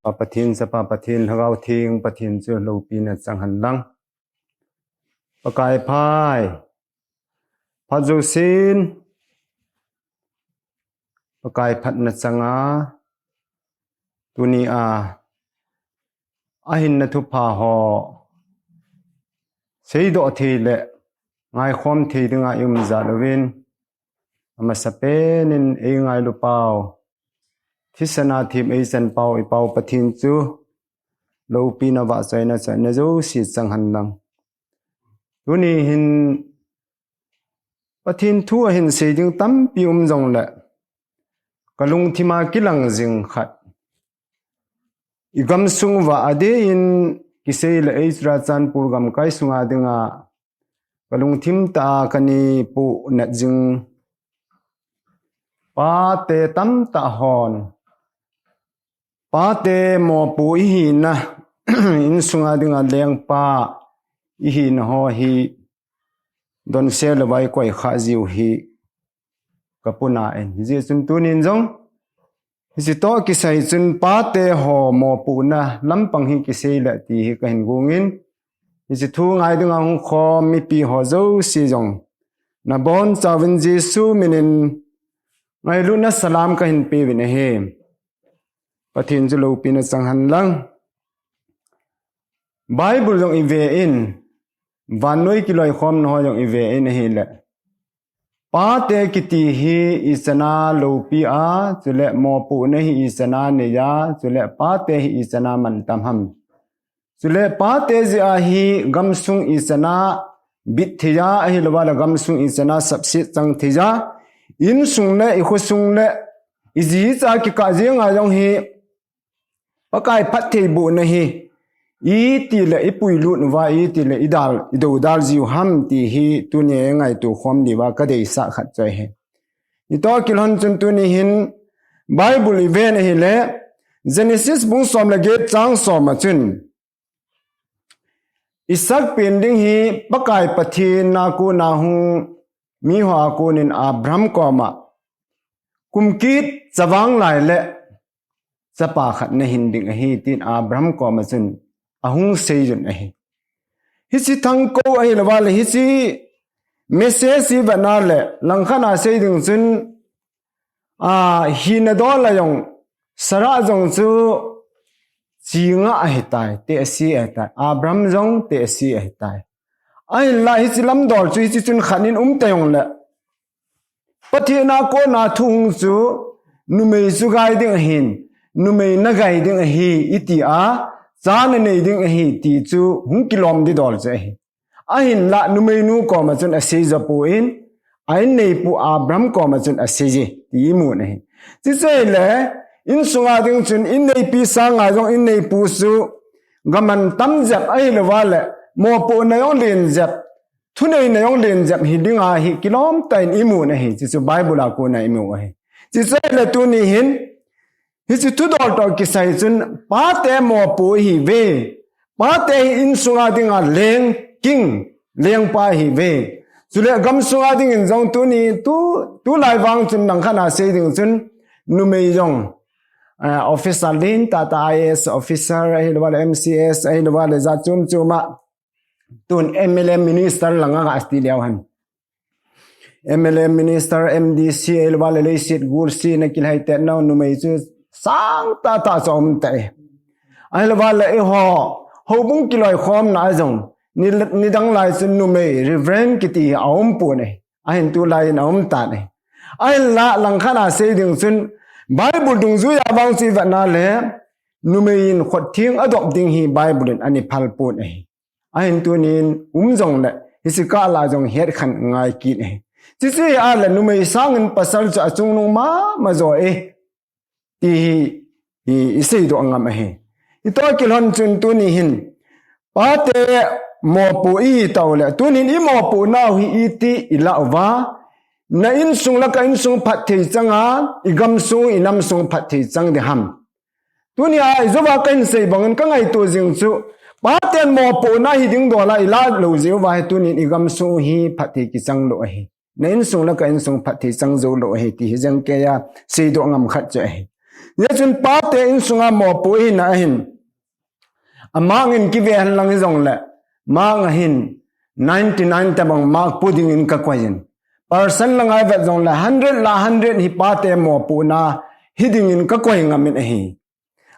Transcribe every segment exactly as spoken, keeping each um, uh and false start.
Pa Pathen, Chapa Pathen, Lhagao Theng Pathen chu loupina chang hen lang. Pakai phat, phat jousen Pakai phatna changa, tunia ahinna thupha ho seidoh thei le ngaikhom thei dinga i um jal uvin, amasapen in eingailu pau, thisan a them eichan pau i Pau Pathen chu loupina, vahchoina, choina jouse chang hen lang. Tuni hin Pathen thu ahin sei ding tampi um jongle, ka lungthima kilang jing khat, i gamsung uva adeh in kisei le ei Churachandpur gamkai sunga dinga ka lungthim tah a kana pohnat jing, pate tamtah hon, pate mopo ihina, insunga dinga lengpa ihina ho hi donse le vai koi kha jiu hi ka puna in. Hijeh chun tunin jong hiche toh kisai chun pate ho mopohna lampang hi kisei le ti hi kahin gongin, hiche thu ngai dinga hung khom mipi ho jouse jong nabonchauvin Jesu minin ngailutna salam kahin peuvin ahi. Pathen chu loupina chang hen lang. Bible jong i ve in, vannoi kiloikhomna ho jong i ve in ahile, pate kiti hi ichan a loupi a, chule mopohna hi ichan a nei a, chule pate hi ichan a mantam ham. Chule pate jeh a hi gamsung ichan a bit thei a, ahilouva le gamsung ichan a sapset chang thei a, insung le i khosung le i ji i cha kikah jenga jong hi Pakai phattheibohna hi iti le i puilut uva, iti le i dal, i doudal jiu ham ti hi tunia i ngaito khom diuva ka deisah khat chu ahi. I toh kilhon chun tuni hin Bible i ven ahile, Genesis bung som le get chang som a chun, i sakpen ding hi Pakai Pathen a kona hung miho a konin Abraham koma, kum kit chavang lai le chapa khat nahin ding ahi, tin Abraham koma chun ahung seijun ahi. Hiche thangkou ahilouva le hiche message hi vetna le langkhat a sei ding chun, a, hina dol a jong Sarah jong chu chinga ahitai, tehse ahitai. Abraham jong tehse ahitai. Ahinla hiche lamdol chu hiche chun khat in um ta jongle, Pathen a kona thu hung chu numei chu gai ding ahin, numei nagai ding ahi iti a, cha nanei ding ahi ti chu hung kilom didol chu ahi. Ahinla numeinu koma chun aseijo pon, a inneipu Abraham koma chun aseije ti imun ahi. Chuche ahile, insunga ding chun inneipi sanga jong inneipu chu gamantam jep ahilouva le mopohna jong len jep, thuneina jong len jep hi dinga hi kilom tah in imun ahi. Chuchu Bible a kona imu ahi. Chuche ahile tuni hin hiche thudol toh kisai chun pate mopo ihiuve. Pate hi insunga dinga leng king, lengpa ihiuve. Chule gamsunga dingin jong tuni tu, tulai vang chun langkhat a sei ding chun numei jong, eh, officer lentah tah, I A S officer ahilouva le M C S ahilouva le jat chom chom a, tun M L A minister langa ga ati leu hen. M L A minister, M D C ahilouva le leiset gulse na kilhaitetnau numei chu sangtah tah chu aum tai. Ahilouva le eiho houbung kiloikhomna a jong ni, nidang lai chun numei Reverend kiti hi aumpon ahi. Ahin tulai in aum tan ahi. Ahinla langkhat a sei ding chun Bible dungjuia vang chu ivetna le numei in khut theng adop ding hi Bible in ana phal pon ahi. Ahin tunin um jongle hiche kah la jong hetkhen ngai kit ahi. Chuche ahile numei sangin pasal chu achungnung mama jo e ti hi i, iseidoh ngam ahi. I toh kilhon chun tuni hin pate mopo ihi taule, tunin imopohnau hi iti ilah uva, na insung le ka insung phatthei changa, i gamsung i namsung phatthei chang ding ham. Tunia ijouva kahin sei bangin kangaito jing chu, paten mopohna hi dingdola ilah lou jeh uva hi tunin i gamsung hi phatthei kichang lou ahi. Na insung le ka insung phatthei chang jou lou ahi ti hi jeng keiya seidoh ngam khat chu ahi. Hijeh chun pate insunga mopoh ihina ahin, a mark in kive henlang hijongle, mark a hin ninety nine tabang mark pu dingin kakoi in. Percent langa ivet jongle hundred la hundred hi pate mopohna hi dingin kakoi ngamin ahi.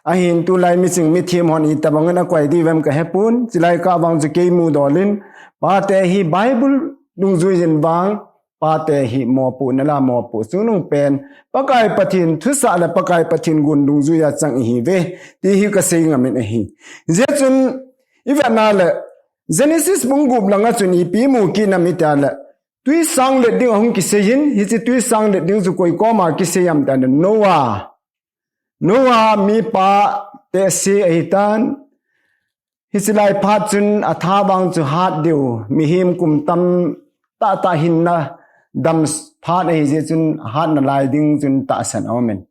Ahin tulai miching mithem hon itobangin akoi diuvem kahepon, chulai kah vang chu kei mudol in, pate hi Bible dungjuiyin vang, pate hi mopohna la mopoh chungnungpen, Pakai Pathen thusah le Pakai Pathen gun dungjuiya chang ihiuve, ti hi kasei ngamin ahi. Hijeh chun, ivetna le, Genesis bung gup langa chun ipi imu kit nam itile, twisang let ding ahung kiseiyin, hiche twisang let ding chu koi koma kisei ham itile Noah. Noah mipa tehse ahitan, hiche lai phat chun atha vang chu hat diu, mihem kum tamtah tah hinna dam phat ahijeh chun hatna lai ding chun tahsan aumin.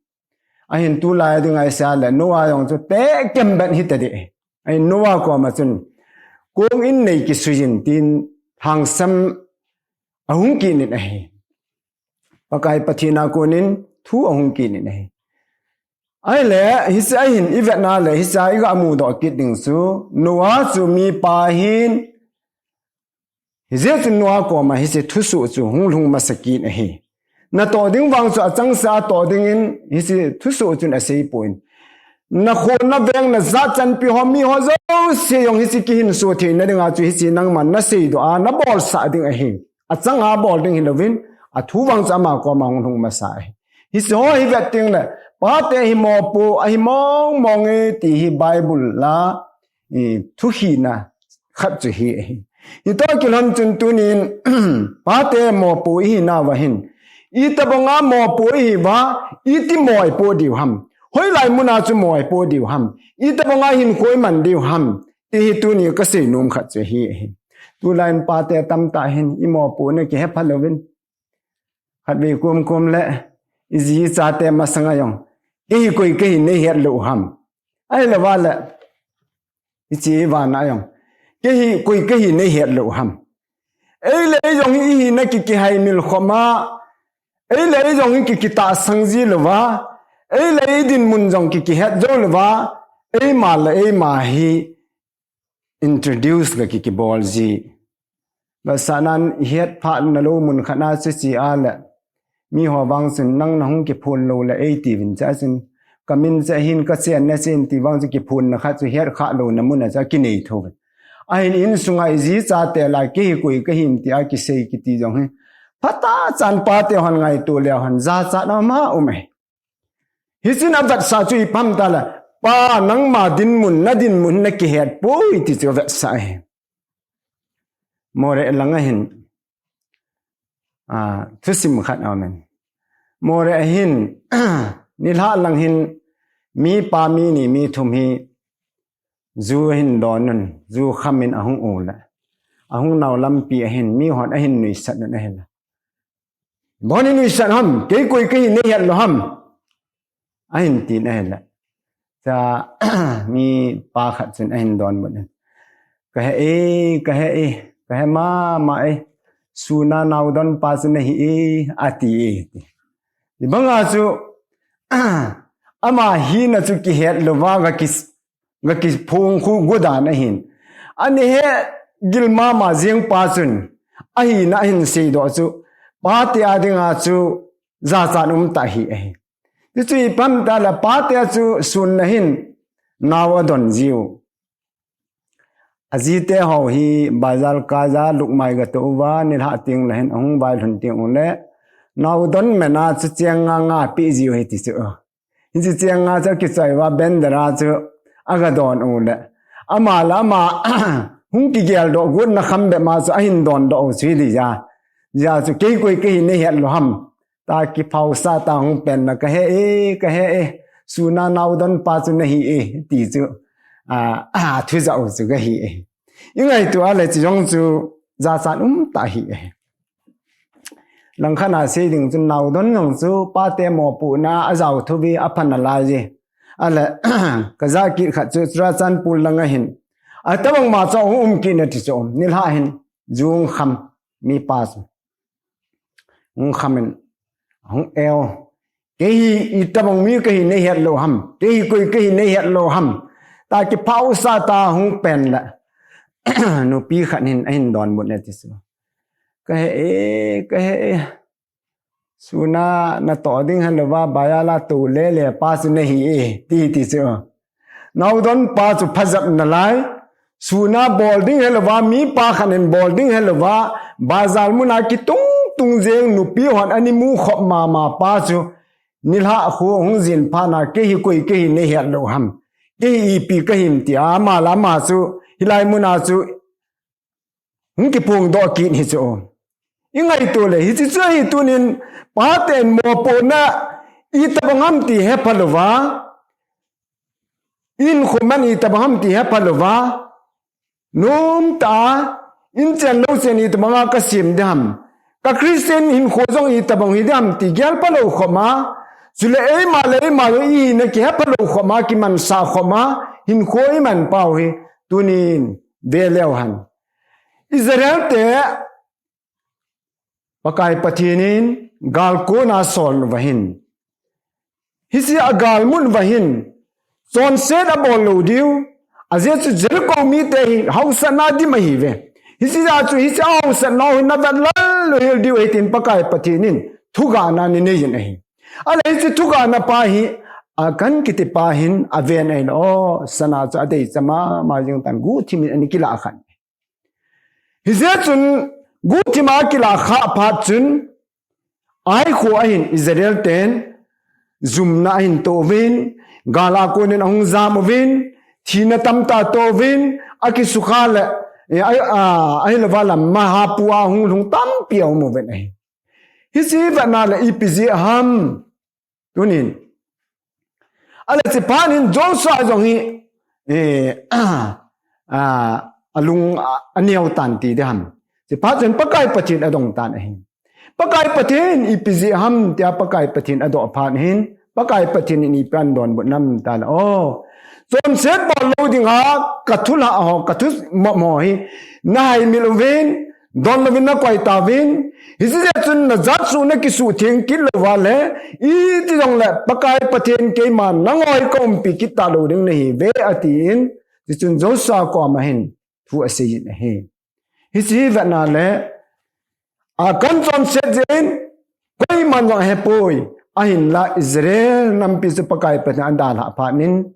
Ahin tulai dinga isei le Noah jong chu tehkembet hitadeh. Ahin Noah koma chun, kong in nei kisuiyin tin lhangsam ahung kit in ahi. Pakai Pathen a konin thu ahung kit in ahi. Ahile, hiche ahin ivetna le, hichea iga mudoh kit ding chu, Noah chu mipa ahin, hijeh chun Noah koma hiche thusoh chu hung lhung masa kit ahi. Natoh ding vang chu achangseh a toh dingin hiche thusoh chun aseipon. Nakho naveng najat chanpi ho miho jouse jong hiche kihinso theina dinga chu hiche nangman naseidoh a nabolsah ding ahi. Achanga bol ding hilouvin, athu vang chu ama koma hung lhung masa ahi. Hiche ho hi vet tengle, pate hi mopoh ahi mong mong e ti hi Bible a thuhina khat chu hi ahi. Hitoh kilhon chun tunin, pate mopoh ihinauva hin, itobanga mopoh ihiuva, iti mopoh diu ham, hoilai muna chu mopoh diu ham, itobanga hinkho iman diu ham, ti hi tuni kasei nom khat chu hi ahi. Tulai in pate tamtah hin imopohna kihepha louvin, khatvei komkom le iji ichate masanga jong, kei hi koi kahi neihet lou ham, ahilouva le iche ivana jong, kei hi koi kahi neihet lou ham, eile ei jong hi ihina kikihaimil khoma, eile ei jong hi kikitahsang ji louva, eile ei dinmun jong kikihet jou louva, eima le eima hi introduce ga kikibol ji. Vetsahnan ihet phatna lou mun khatna chu chea le, miho vang chun nang nahung kiphon lou le eitiuvin, chea chun kamin chu ahin, kachenna chu ahin ti vang chu kiphonna khat chu hetkhah louna muna chu akinei thouvin. Ahin insunga iji ichate la kei hi koi kahim tia kisei kiti jong hi, phatah chan pate hon ngaito leu hen jachat ama um e. Hichun avetsah chu ipi ham itile, pa nangma dinmun, nadinmun nakihetpoi ti chu avetsah ahi. Moreh langa hin, a, thusim khat aumin. Moreh hin, nilhah lang hin, mipa mi ni mi thum hi, ju ahin don un, ju khamin ahung u le, ahung nau lampi ahin, mihon ahin nuisat un ahile, Boni nuisat ham, kei koi kahi neihet lou ham, ahin tin ahile, chea mipa khat chun ahin donbut in, kahe e, kahe e, kahe mama e, suna naodon pa chu nahi e, ati e ti. Hibanga chu, ama hina chu kihet louva ga ki, ga kiphong khu godan ahin. Ana hegil mama jeng pa chun, ahina ahin seidoh chu, pate a dinga chu jachat umtah hi ahi. Chuchu ipi ham itile, pate chu sunna hin nao adon jiu. Ajite ho hi bazar kaja lukmai gatoh uva, nilhah tengle hin ahung vailhun tengule, naodon mena chu cheng nga nga peh jiu ahi ti chu. Hiche cheng nga chu akichoi uva bender a chu agadon ule, ama le ama hung kigeldoh gotna kham bep ma chu ahin dondoh u chu hiti a. Hijeh chun kei koi kahi neihet lou ham, tia kiphaosah tah hung penna, kahe e, kahe e, suna naodon pa chu nahi e, ti chu, a, athujah u chu kahi e. Ingaito a le chu jong chu jachat umtah hi e. Langkhat a sei ding chun naodon jong chu pate mopohna ajao thou ve, apha nalai e. Ahile, kajah kit khat chu Churachandpur langa hin, atobang ma chu ahung um kit in ati chu, nilhah hin ju hung kham, mipa chu hung khamin, ahung eo, Kei hi itobang mi kahi neihet lou ham. Kei hi koi kahi neihet lou ham. Tia kiphasah ta hung pen le. Nupi khat hin ahin donbut e ti chu. Kahe e, kahe e. Sun a natoh ding helouva, baiya la tou lele pa chu nahi e, ti, ti chu. Naodon pa chu phajep nalai. Sun a bol ding helouva, mipa khat in bol ding helouva, bazar mun a kitung tung jeng nupi hon ana mukhop mama pa chu. Nilhah khu hung jin phat na kei hi koi kahi neihet lou ham. Kei hi ipi kahim tia ama le ama chu. Hilai mun a chu. Hung kiphongdoh kit hi chu. I ngaito le, hiche chu hi tunin, paten mopohna itobang ham ti hepha louva. Hinkho man itobang ham ti hepha louva. Nomtah a, inchen louchen itobang a kasem ding ham. Ka Christian hinkho jong itobang hi ding ham ti gelpha lou khop ma. Chule eima le eima jong ihina kihepha lou khop ma, kimansah khop ma. Hinkho iman pau hi, tunin, ve leu hen. Israel te Pakai Pathen in galkon a asol uva hin. Hiche a galmun uva hin. Chonset abol lou diu. Ajeh chu Jericho mite hi hausatna dim ahiuve. Hiche a chu hiche a hausatna hi navet lal lou hel diu ahi tin Pakai Pathen in thugahna anei jin ahi. Ahile hiche thugahna pa hi Achan kiti pa hin aven ahile, o, sana chu adei chama, ma jing tan guhthim in ana kilah khan. Hijeh chun guhthim a kilah khah phat chun, Ai kho a hin Israel ten jumna ahin toh uvin, gal a konin ahung jam uvin, thina tamtah atoh uvin, akisukha le, eh, ai, a, ahilouva le mahapu a hung lhung tampi aum uvin ahi. Hiche vetna le ipi jeh ham. Tunin. Ahile hiche phat in Joshua jong hi, eh, a, a, alung, a, aneo tan ti ding ham. Hiche phat chun Pakai Pathen adong tan ahi. Pakai Pathen ipi jeh ham tia Pakai Pathen adoh phat hin. Pakai Pathen in ipi adonbut nam tile. O. Chonset bol lou dinga kathulhah ho, kathumop ho hi. Nahaimil uvin. Don louvin nakoi tauvin, hiche jeh chun najat suh nakisuh theng kit louva le, iti jongle Pakai Pathen keima nangoi kaumpi kit talou ding nahiuve atin, tichun Joshua koma hin thu aseijin ahi. Hiche hi vetna le, Achan chonset jeh in, koiman jong ahepoi, ahinla Israel nampi chu Pakai Pathen in adalhah phat in,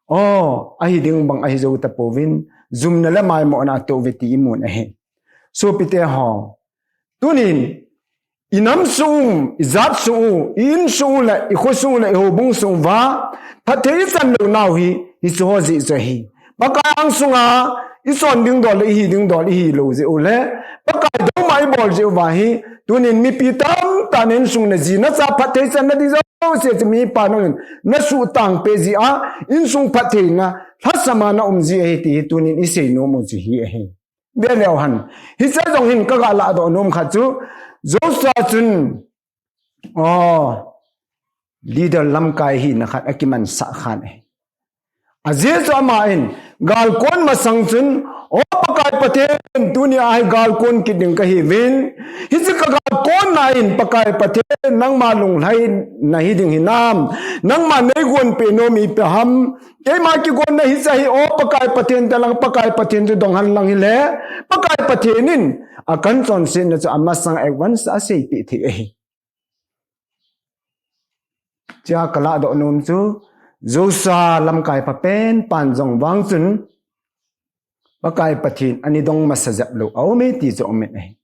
O, ahi ding bang ahi jou tapouvin, jumna le maimohna atoh uve ti imun ahi. Sopite ho. Tunin, inam sung u, ijat sung u, i-in sung u le, ikho sung u le, ihoubung sung uva, phatthei ichan lou nau hi, hiche ho jeh chu ahi. Pakai angsunga, ichon ding dol le, ihi ding dol, ihi lou jeh u le, Pakai douma ibol jeh uva hi, tunin mipi tamtah in insung naji nacha phatthei channa ding jouse chu mipa nangin nasuhtang peh jeh a, insung phattheina, lhasam a naum ji ahi ti hi tunin isei nom u chu hi ahi. Ve leu hen. Hiche jong hin kaga lahdoh nom khat chu, Joshua chun, o, leader lamkai hina khat akimansah khan ahi. Ajeh chu aman, galkon masang chun, O Pakai Pathen, tunia hi galkon kit ding kahiuvin. Hiche kagalkonna in, Pakai Pathen, nangma lunglhaina hiding hinam. Nangma neigonpeh nom ipi ham. Keima kigonna hiche hi, O Pakai Pathen, tilang Pakai Pathen chu dong hen lang hile. Pakai Pathen in, Achan chonsetna chu amasang advance a aseipeh thei ahi. Chea kalahdoh nom chu, Joshua lamkai phapen pan jong vang chun, Pakai Pathen ana dong masa jep lou aume ti chu aumin ahi.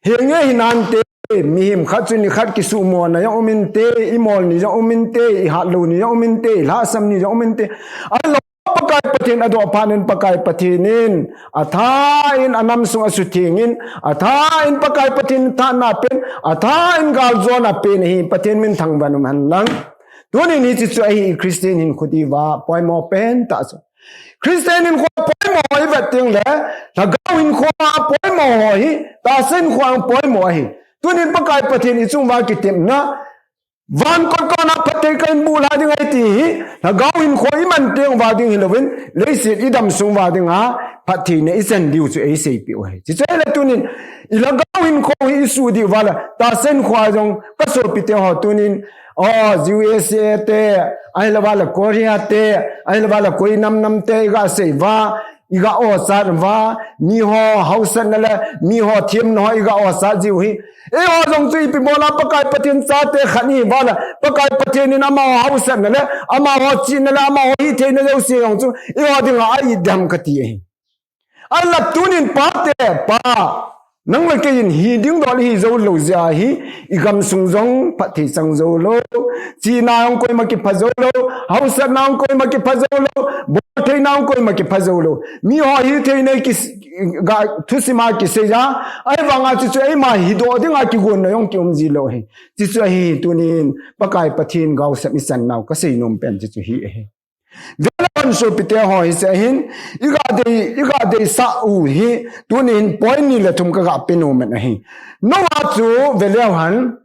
Henge hinante, mihem khat chu nikhat kisumona jong uminte, imol ni jong uminte, ihatlou ni jong uminte, ilhasam ni jong uminte. Ahilou Pakai Pathen adoh phat in Pakai Pathen in, atha in anam sung asutheng in, atha in Pakai Pathen thahatna apen, atha in galjona apen ahi, Pathen min thangvah in um hen lang. Tunin hiche chu ahi Christian hinkho diuva, poimo pentah chu. Christian hinkho poimo ivet teng le, lhagao hinkho a poimo ho hi, tahsa hinkho a poimo ahi. Tunin Pakai Pathen ichung uva kitepna, Van kot kona phatthei kahin bulhah ding ahi ti hi, lhagao hinkho iman teng uva ding hilouvin, leiset idam sung uva dinga, phattheina ichan diu chu eiseipeh u ahi. Chuche le tunin, ilhagao hinkho hi isuh diu va le, tahsa hinkho a jong kasopite ho tunin, O, U S A te, ahilouva le Korea te, ahilouva le koi nam nam te, iga sei uva, iga o chat uva, miho hausatna le, miho themna ho iga o chat jiu hi. Eiho jong chu ipi bola Pakai Pathen chate khat ihiuva le, Pakai Pathen in amaho hausatna le, amaho chihna le, amaho hitheina jouse jong chu, eiho dinga a-it dem kati ahi. Ahinla tunin pate, pa, nang le kei in hi dingdol ihi jou lou jeh a hi, igamsung jong phatthei chang jou lou, chihna jong koima kipha jou lou, hausatna jong koima kipha jou lou, boltheina jong koima kipha jou lou. Miho hitheina kis-, ga, thusim a kisei a, ahivanga chuchu eima hidoh dinga kigonna jong kium ji lou hi. Chuchu ahi tunin Pakai Pathen gaosap ichan nau kasei nom pen chuchu hi ahi. Vele hon sopite ho hiche hin, iga dei, iga deisah u hi, tunin point ni le thum kaga pe nom in ahi. Noah chu vele hon,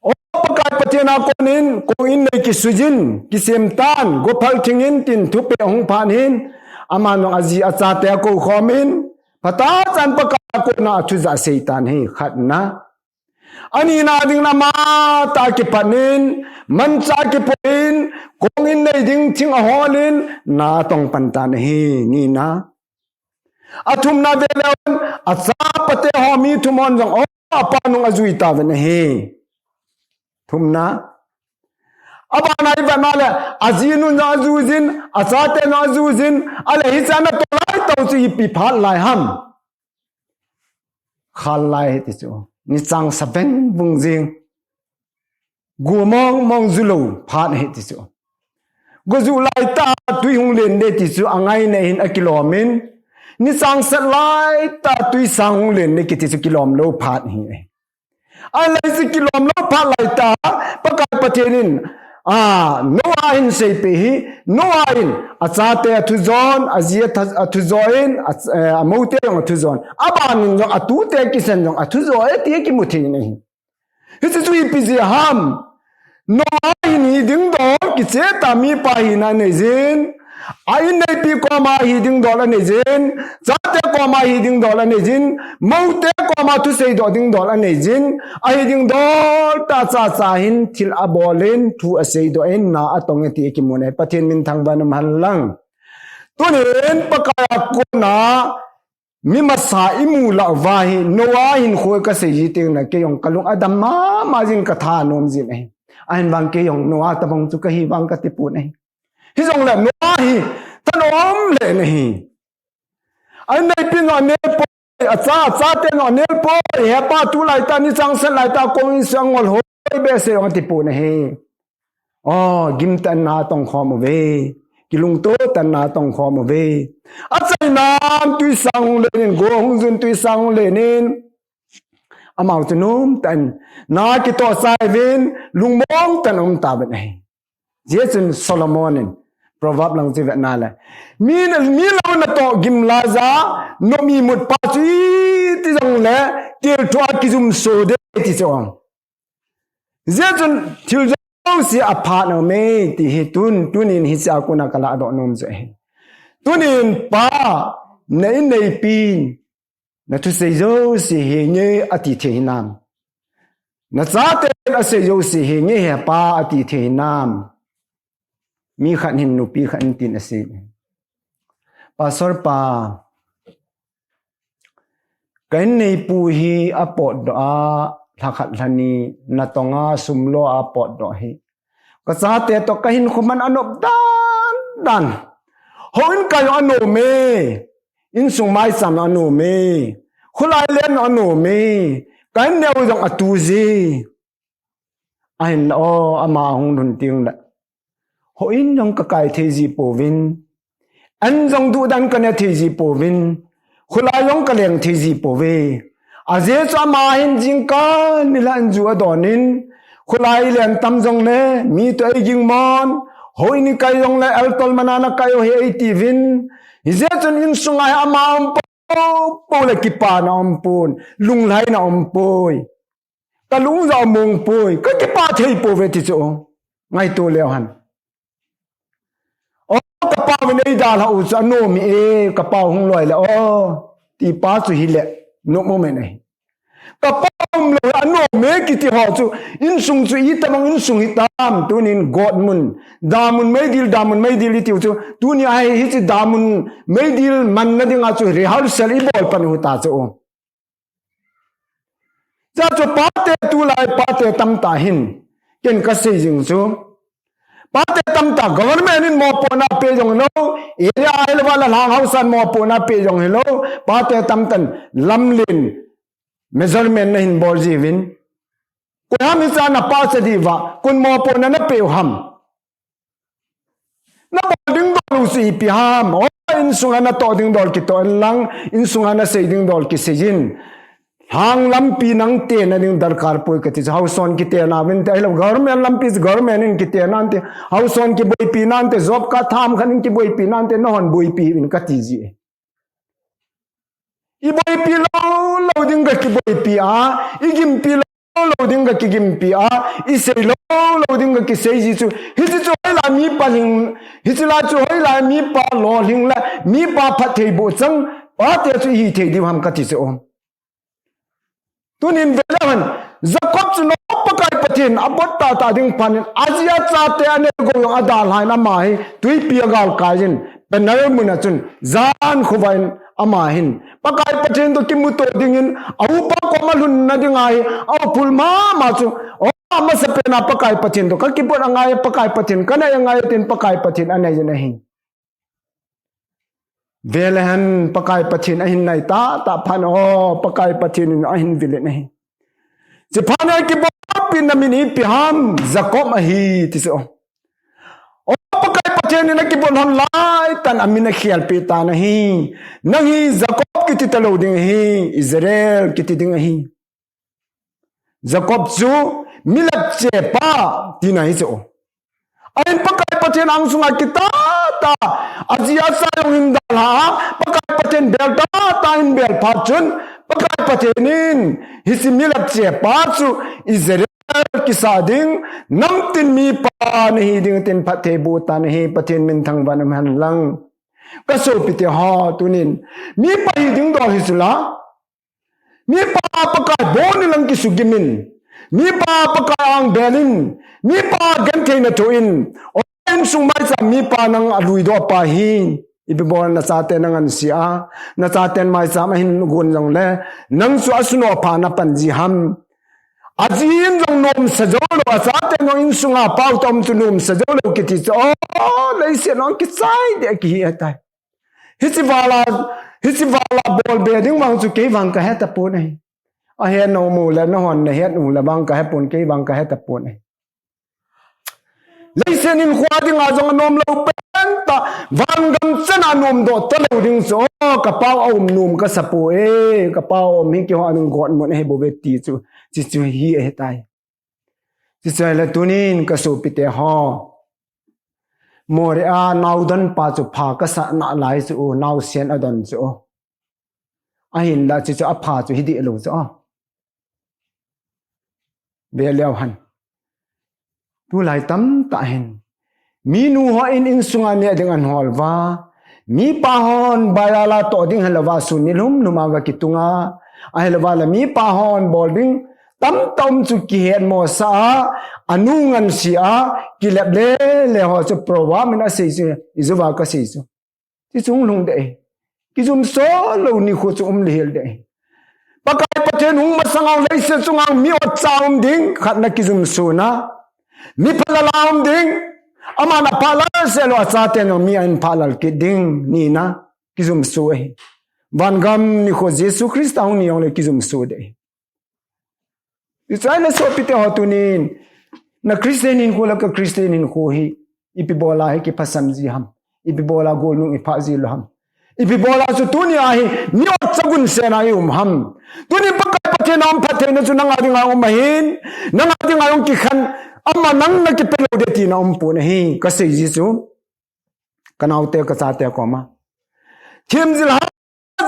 o Pakai Pathen a konin, kong in nei kisujin, kisem tan, gophal thingin tin thupeh ahung phat hin, aman jong aji achate akou khom in, phatah chan Pakai a kona athu jah asei tan ahi, khatna. Anina dingin amatah kipan in, manchah kipoh in, kong in nei ding thing ahol in, na atong pan tan ahi, nina. Athumna vele hon, achapate ho mi thum hon jong, o, apa nung ajui tauvin ahi. Thumna. Abana ivet na le, ajinun jong ajui jin, achate jong ajui jin, ahile hiche ana toh lai tah u chu ipi phat lai ham. Khal lai ahi ti chu. Ni chang sa veng vung jing. Go mong mong ju lou phat ahi ti chu. Go ju lai tah tui hung len de ti chu angaina hin akilom in. Ni chang sat lai tah tui sang hung len de kiti chu kilom lou phat ahi. Ahile chu kilom lou phat lai tah, Pakai Pathen in, a, Noah hin seipeh hi, Noah in, achate athu jon, aji athu, athu jon, a, eh, amoute jong athu jon. Abanin jong atute kisan jong athu jon, e ti kimu thei in ahi. Hiche chu ipi jeh ham. Noah hin hi dingdol, kicheh tah mipa hina anei jin. A inneipi koma hi dingdol anei jin. Chate koma hi dingdol anei jin. Moute koma thusei doh dingdol anei jin. Ahi dingdol tah cha cha hin thil abol in, thu asei doh in, na atong e ti kimu in ahi. Pathen min thangvah in um hen lang. Tunin Pakai a kona mi masa imu lah uva hi, Noah hinkho kasei ji teng le, kei jong kalung adam mama jin katha nom jin ahi. Ahin vang kei jong Noah tabang chu kahi vang kati pon ahi. Hijongle Noah hi, thanom le ahi. Ainneipi jong anel poi, acha, achate jong anel poi, hepa tulai tah, ni chang sat lai tah, kong in sangol hoi behseh jong ati pon ahi. O, gimtah in na atong khom uve. Kilungto tah in na atong khom uve. Achaina in tui sang hung len in, go hung jun tui sang hung len in. Amau chu nomtah in, na kitoh chai uvin, lungmong tah in aum tauvin ahi. Hijeh chun Solomon in, Proverb lang chu ivet na le. Mi, mi lou natoh gim laiya, nom imut pa chu iti jongle, kel thua kijum so de ti chu. Hijeh chun thil jouse aphat aume ti hi tun, tunin hiche a kona kalah doh nom chu ahi. Tunin pa, na inneipin, na thusei jouse henge ati thei hinam. Na chaten asei jouse henge hepa ati thei hinam. Mi khat hin nupi khat in tin asei. Pastor pa, ka inneipu hi apotdoh a, lhakhat lhani, natonga sum lo a apotdoh hi. Ka chate toh kahinkho man anop dan dan. Houin kai jong anom e. Insung maicham jong anom e. Kholai len jong anom e. Ka inneipu jong atu ji. Ahinla o, ama hung lhun teng le. Houin jong kakai thei ji pouvin. An jong duhdan kane thei ji pouvin. Kholai jong kaleng thei ji pouve. Ajeh chu ama hin jingkah nilhah in ju adon in. Kholai len tam jongle, mi toh eiging mon. Houin ikai jongle, altol mana nakai u hi eitiuvin. Hijeh chun insunga hi ama um poupou le kipana aumpon. Lunglhaina aumpoi. Kalung jong among poi, kakipah thei pouve ti chu. Ngaito leu hen. O, kapau in eidalhah u chu anom e, kapau hung loi le, o, ti pa chu hile, nom um e. Kapa umlou, anom e kiti ho chu, insung chu itobang insung hitam, tunin gotmun, damun meidil, damun meidil itiu chu, tuni a hi hiche damun meidil manna dinga chu rehearsal ibol pan u hita chu. Chuche chu pate tulai pate tamtah hin, ken kasei jing chu. Pate tamtah government in mopohna pe jong hilou, area ahilouva la lhang haosan mopohna pe jong hilou, pate tamtah in lamlen measurement nahin bol jiuvin. Koiham hicha napahcha diuva, koin mopohna napeh u ham. Nabol ding dol u chu ipi ham. O, insunga natoh ding dol kitoh in lang, insunga nasei ding dol kisei in. Lhang lampi nang tena ding darkar poi kati chu, haosan kitena uvinte, ahilou government lampi chu government in kitena uvinte, haosan kiboipi nante, job card tham khat in kiboipi nante, nahon boipi uvin kati ji. Iboipi lou lou ding kakiboipi a, igimpi lou lou ding kakigimpi a, isei lou lou ding kakisei ji chu. Hiche chu hoilai mipa lhing, hiche lai chu hoilai mipa lolhing le, mipa phattheiboh chang, pate chu ihi thei diu ham kati chu. Tunin veleu hen, Jacob chu nom Pakai Pathen in abot tahtah ding phat in, aji achate aneo jong adalhan ama hi, twipi agalkai in, Peniel mun a chun, jan khovah in ama hin, Pakai Pathen toh kimuto dingin, aupa koma lhunna dinga hi, auphul mama chu, o, amasapen a Pakai Pathen toh kakibot angai, Pakai Pathen kanei angai tin Pakai Pathen anei jin ahi. Veleu hen Pakai Pathen ahin nei tahtah phat in, o, Pakai Pathen in ahin vil in ahi. Chuphat in akibolpi namin ipi ham, Jacob ahi ti chu. O, Pakai Pathen in akibol lhon laitah in amin akhelpeh tan ahi. Nang hi Jacob kiti talou ding ahi, Israel kiti ding ahi. Jacob chu milepchepa tina hi chu. Ahin Pakai Pathen angsunga kitah tah, aji acha jong hin dalha, Pakai Pathen bel tahtah in bel phat chun, Pakai Pathen in hiche milepchepa chu Israel kisah ding, namtin mipa nahi ding tin phattheiboh tan ahi. Pathen min thangvah in umhen lang. Kasopite ho, tunin mipa hi ding dol hi chu la. Mipa Pakai bon in lang kisugim in. Mipa Pakai ang bel in. Mipa gentheina thoh in. O, insung maicham mipa nang aluidoh pa hi. Ipi bol nachate nangansea, nachaten maicham ahin gon jongle, nang chu asunoh pha napan ji ham. Aji in jong nomsa jou lou, achaten jong insunga pao toh um chu nomsa jou lou kiti chu. O, leiset a kichai deh kihi ahitai. Hiche vala, hiche vala bolbe ding vang chu kei vang kahe tapon ahi. Ahe nom u le, nahon nahet u le vang kahepon, kei vang kahe tapon ahi. Leiset hinkho dinga jong anom lou pentah, vangam chana nomdoh talou ding chu, o, kapao aum nom kasapoi, kapao aum hi keiho a nung gotmun ahi bouve ti chu, chuche chu hi ahitai. Chuche chu ahile tunin kasopite ho. Moria naodonpa chu pha kasah nalai chu, naosen adon chu. Ahinla chuche chu apha chu hideh lou chu. Veleu hen. Tulai tamtah hin, minu hon insunga neh ding ahin hol uva, mipa hon baila toh ding hilouva sun nilhum lhum a va kitunga, ahilouva le mipa hon bol ding tamtah um chu kihetmosah a, anu ngansea, kilep lele ho chu Proverb in asei chu, ijouva kasei chu. Chuche chu hung lhung deh. Kijumso lou nikho chu um lhel deh. Pakai Pathen hung masang a leiset chunga mi otcha um ding, khatna kijumsona. Mi phalal a um ding, aman aphah lal sehlou achaten jong mi ahin phah lal kit ding, nina, kijumso ahi. Vangam nikho Jesu Christa hung ni jongle kijumso deh. Chuche chu ahile sopite ho tunin, na Christian hinkho le ka Christian hinkho hi, ipi bola hi kiphasam ji ham, ipi bola golnung iphah ji lou ham. Ipi bola chu tunia hi, mi otcha gunsen a i um ham. Tunin Pakai Pathen a um phattheina chu nanga dinga um ahin, nanga dinga jong kikhen, ama nang nakipe lou ding tina umpon ahi, kasei ji chu. Kanaote kachate koma. Themjil ha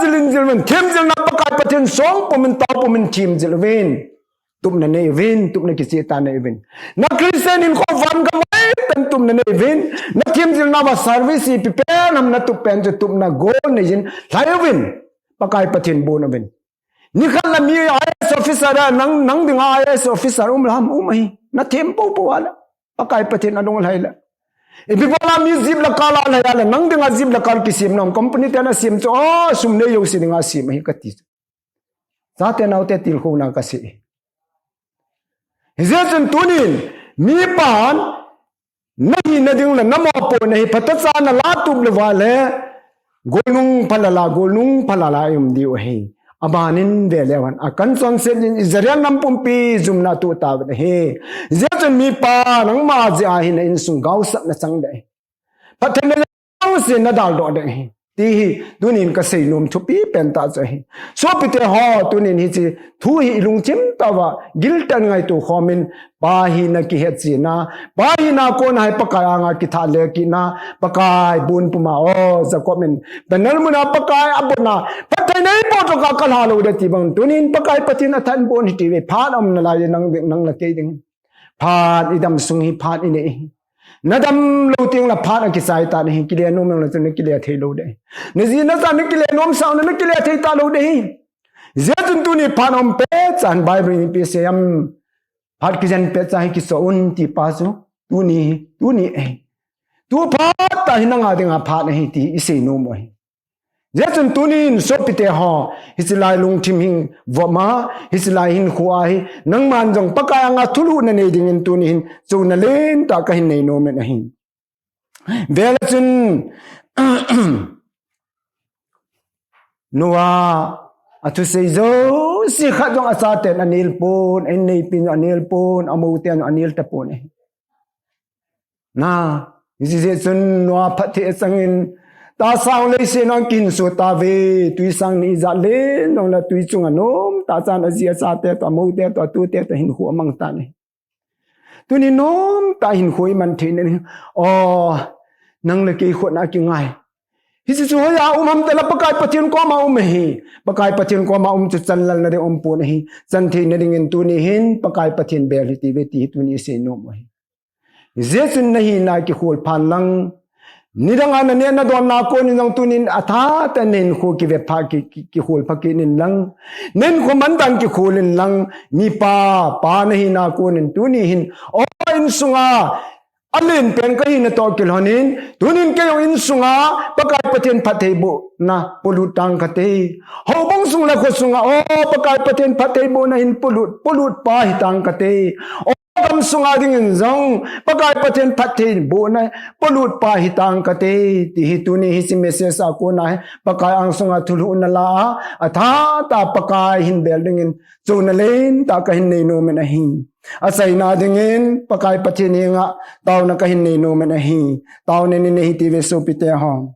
jil in jil uvin, themjilna Pakai Pathen song pumin tao pumin themjil uvin. Tupna nei uvin, tupna kicheh tah nei uvin. Na Christian hinkho vangam hoitah in tupna nei uvin. Na themjilna uva service ipi pen ham natup pen chu tupna gon neiyin lhai uvin. Pakai Pathen bon uvin. Nikhat la mi I A S officer a nang, nang dinga I A S officer um lam um ahi. Na them popo a la. Pakai Pathen a lunglhai la. Ipi bola mi jeep la kal a lhai a la, nang dinga jeep la kal kisem nang company te na sem chu, oh, sum nei jouse dinga sem ahi kati chu. Chate naote tilkhouna kasei. Hijeh chun tunin, mipan, nahina ding le namopohna hi phatechan nalatup lou va le, golnung phalala, golnung phalala i um diu ahi. Abanin veleu hen, akan chonset in Israel nam pumpi jumna atoh tauvin ahi. Hijeh chun mipa, nangma jeh a hin na insung gaosapna chang ding ahi. Phattheina jouse nadaldoh ding ahi. Ti hi, tunin kasei nom thupi pen tah chu ahi. Sopite ho, tunin hiche thu hi ilungthim tah uva, giltah in ngaito khomin, pa hina kihetchetna, pa hina kona hi Pakai anga kithat le kitna, Pakai bon puma, oh, Jacob in, Peniel muna Pakai abona, phattheina eiboh tokah kalha lou ding ti bang, tunin Pakai Pathen athat in bon hiti ve, phat aum nalai nang ding, nang le kei ding. Phat idam sung hi phat inei ahi. Nadam lou teng le phat akichai tan ahi, kile nom jong le chun nakile thei lou ding ahi. Naji nacha nakile nom sang le nakile thei talou ding ahi. Hijeh chun tuni phat aum pet chan Bible in ipi asei em. Phat kijen pet chan hi kichoh un ti pa chu. Tuni, tuni ahi. Tu phat tah hi nanga dinga phat ahi ti isei nom u ahi. Hijeh chun tunin sopite ho, hiche lai lungthim hin vop a, hiche lai hinkho a hi, nangman jong Pakai anga thulhuhna nei dingin tuni hin, chonna lentah kahin nei nom in ahi. Vele chun, Noah, athusei jouse khat jong achaten anel pon, a inneipin jong anel pon, amou ten jong anel tapon ahi. Na, hijeh chun Noah phatthei achangin, tahsa leiset a kihinso tauve, twisang ni ijat len jong le twi chunga nomtah chan aji achate toh, amoute toh, atute toh hinkho amang tan ahi. Tuni nomtah hinkho iman theina ding, oh, nang le kei khut a kingai. Hiche chu hoiya um ham tile Pakai Pathen koma um ahi. Pakai Pathen koma um chu chanlalna ding umpon ahi. Chan theina dingin tuni hin Pakai Pathen bel hiti ve ti hi tuni isei nom u ahi. Hijeh chun nahina kikhol phan lang. Nidanga naneh nadonna a konin jong tunin athat tah in nahinkho kivet pha ki, ki, kikhol pha kit in lang. Nahinkho mandan kikhol in lang. Mipa, pa nahina a konin tuni hin, oh, insunga alen pen kahina toh kilhonin, tunin kei jong insunga Pakai Pathen phattheibohna polut tang kate. Houbung sung le kho sunga, oh, Pakai Pathen phattheibohna hin polut, polut pa hitang kate. Oh, gam sunga dingin jong Pakai Pathen phattheibohna polut pa hitang kate. Ti hi tuni hiche message a kona hi Pakai angsunga thulhuhna la a, athat tah a Pakai hin bel dingin chonna lentah kahin nei nom in ahi. Achaina dingin Pakai Pathen henga taona kahin nei nom in ahi. Taona nei nei hiti ve sopite ho.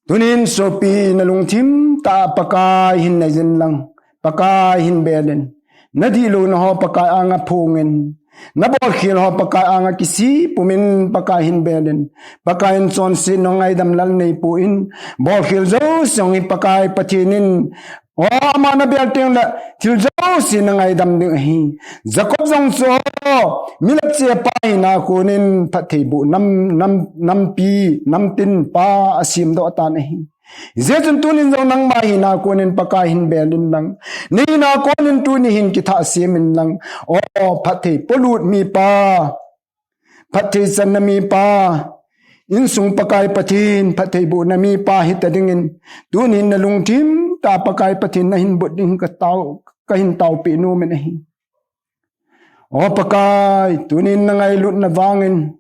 Tunin sopi nalungthim tah a Pakai hin nei jin lang, Pakai hin bel in. Nadihlouna ho Pakai anga phongin. Nabolkhel ho Pakai anga kisih pumin Pakai hin bel in. Pakai in chonsetna ngaidam lal neipon. Bolkhel jouse jong hi Pakai Pathen in O, ama nabel teng le, thil jouse nangaidam ding ahi. Jacob jong chu, o, milep chepa hina konin phattheiboh nam, nam, nampi, namtin pa asemdoh tan ahi. Hijeh chun tunin jong nangma hina konin Pakai hin bel in lang. Nahina konin tuni hin kithah sem in lang. O, phatthei polut mipa. Phatthei channa mipa, insung Pakai Pathen, phattheibohna mipa hita dingin, tunin nalungthim tah a Pakai Pathen nahin bot ding katao, kahin taopeh nom in ahi. O Pakai, tunin nangailutna vangin,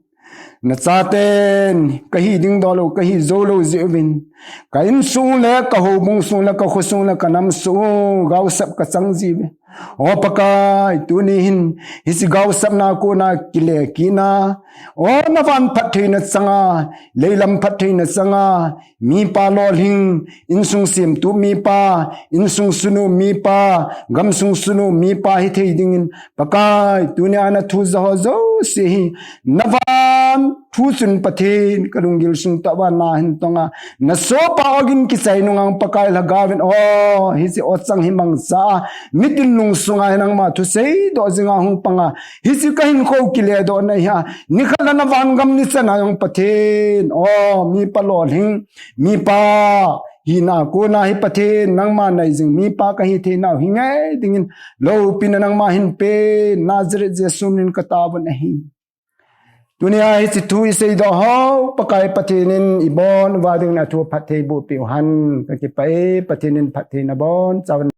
nachaten, kahi dingdoh lou, kahi jou lou jeh uvin, ka insung le, ka houbung sung le, ka khosung le, ka namsung u, gaosap kachang jiuve. O Pakai, tuni hin, hiche gaosapna kona kile kit in. O navan phattheina changa, leilam phattheina changa, mipa lolhing, insung semtup mipa, insung sunu mipa, gamsung sunu mipa hithei dingin, Pakai, tunia nathu jaho jouse hi, navan thu chun Pathen, kalunggil sung tah uva nahin tonga, nasopa ogin kichai nunga Pakai lhagaovin, o, hiche ochang hi mangcha a, mitin lungsunga hi nangma thusei doh jinga hung panga, hiche kahinkho kiledohna hi a, nikhat le navangam ni chana jong Pathen, o, mipa lolhing, mipa, hina kona hi Pathen nangma nei jing mipa kahi theinau hi ngai dingin loupina nangma hinpe, Nazareth Jesu minin kataovun ahi. Tunia hiche thu iseidoh ho Pakai Pathen in ibon uva dingin athu phatthei boh peh uhen. Kakipah e, Pathen in phattheina bonchauvin